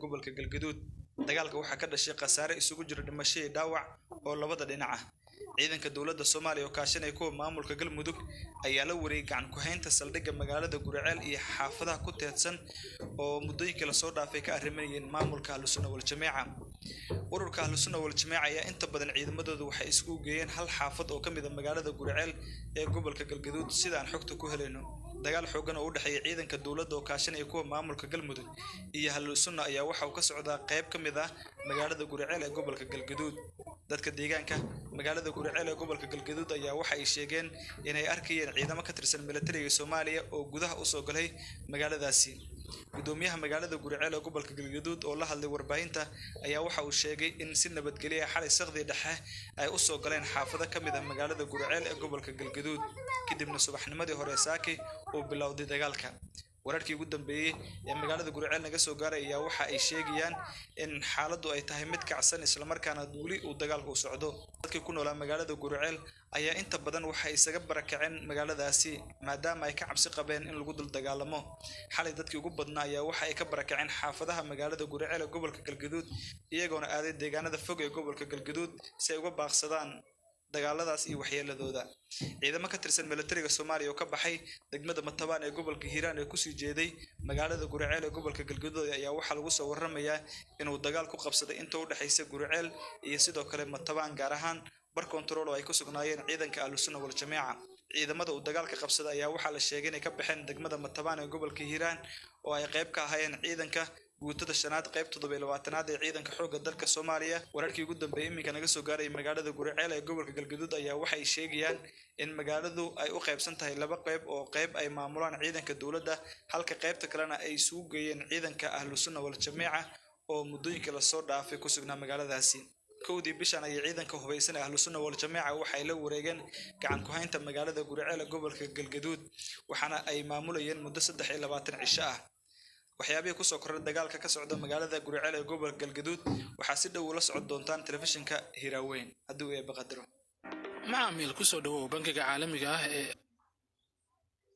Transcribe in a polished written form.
Gobolka Galgaduud dagaalka waxaa ka dhashay khasaare isugu jira dhimasho iyo dhaawac oo labada dhinac ah. Ciidanka dowladda Soomaaliya oo kaashanaya kuwa maamulka Galmudug ayaa la wareegay gacan ku haynta saldhigga magaalada Guriceel iyo xaafadaha ku teedsan oo muddooyinkii lasoo dhaafay ka arrimanayeen maamulka Ahlu Sunna wal Jameeca. Ururka Ahlu Sunna wal Jameeca ayaa inta badan ciidamadoodu waxay isugu geeyeen hal xaafad oo ka mid ah magaalada Guriceel ee gobolka Galgaduud. Sida aan xogta ku helayno, dagaal xoogan oo u dhexeeya ciidanka dowladda oo kaashanaya kuwa maamulka Galmudug iyo Ahlu Sunna ayaa waxa uu ka socdaa qayb ka mid ah magaalada Guriceel ee gobolka Galgaduud. Dadka deegaanka magaalada Guriceel ee gobolka Galgaduud ayaa waxa ay sheegeen inay arkayeen ciidamo ka tirsan militariga Soomaaliya oo gudaha usoo galay magaaladaasi. Gudoomiyaha magaalada Guriceel ee gobolka Galgaduud oo la hadlay warbaahinta ayaa waxa uu sheegay in si nabadgelyo ah xalay saqdii dhexe ay usoo galeen xaafado ka mid ah magaalada Guriceel ee gobolka Galgaduud, kadibna subaxnimadii hore saaki uu bilowday dagaalka. Wararkii ugu dambeeyey ee magaalada Guriceel naga soo gaaray ayaa waxa ay sheegayaan in xaaladdu ay tahay mid kacsan, islamarkaana weli uu dagaalku u socdo. Dadkii ku noolaa magaalada Guriceel ayaa inta badan waxay isaga barakaceen magaaladaasi, maadaama ay ka cabsi qabeen in lagu dul dagaalamo. Xalay dadkii ugu badnaa ayaa waxa ay ka barakaceen xaafadaha magaalada Guriceel ee gobolka Galgaduud, iyagoona aaday deegaanada fog ee gobolka Galgaduud si ay uga baaqsadaan dagaaladaas iyo waxyeeladooda. Ciidamo ka tirsan militariga Soomaaliya oo ka baxay degmada Matabaan ee gobolka Hiiraan ee kusii jeeday magaalada Guriceel ee gobolka Galgaduud ayaa waxaa lagu soo waramayaa inuu dagaal ku qabsaday inta u dhexaysa Guriceel iyo sidoo kale Matabaan, gaar ahaan bar kontarool oo ay ku sugnaayeen ciidanka Ahlu Sunna wal Jameeca. Ciidamada uu dagaalka qabsaday ayaa waxaa la sheegay inay ka baxeen degmada Matabaan ee gobolka Hiiraan, oo ay qayb ka ahaayeen ciidanka guutada shanaad qayb 27aad ee ciidanka xoogga dalka Soomaaliya. Wararkii ugu dambeeyay iminka naga soo gaaray magaalada Guriceel ee gobolka Galgaduud ayaa waxay sheegayaan in magaaladu ay u qaybsan tahay laba qayb, oo qayb ay maamulaan ciidanka dowladda, halka qaybta kalena ay isugu geeyeen ciidanka Ahlu Sunna wal Jameeca oo muddooyinkii lasoo dhaafay ku sugnaa magaaladaasi. 1dii bishan ayay ciidanka hubeysan ee Ahlu Sunna wal Jameeca waxay la wareegeen gacan ku haynta magaalada Guriceel ee gobolka Galgaduud, waxaana ay maamulayeen muddo 23 cisho ah. Waxyaabihii kusoo kordhay dagaalka ka socda magaalada Guriceel ee gobolka Galgaduud waxaa si dhow ula socon doontaan telefishinka Hiraaweyn haddii uu Eebbe qadaro. Macaamiil, kusoo dhawow bangiga caalamiga ah ee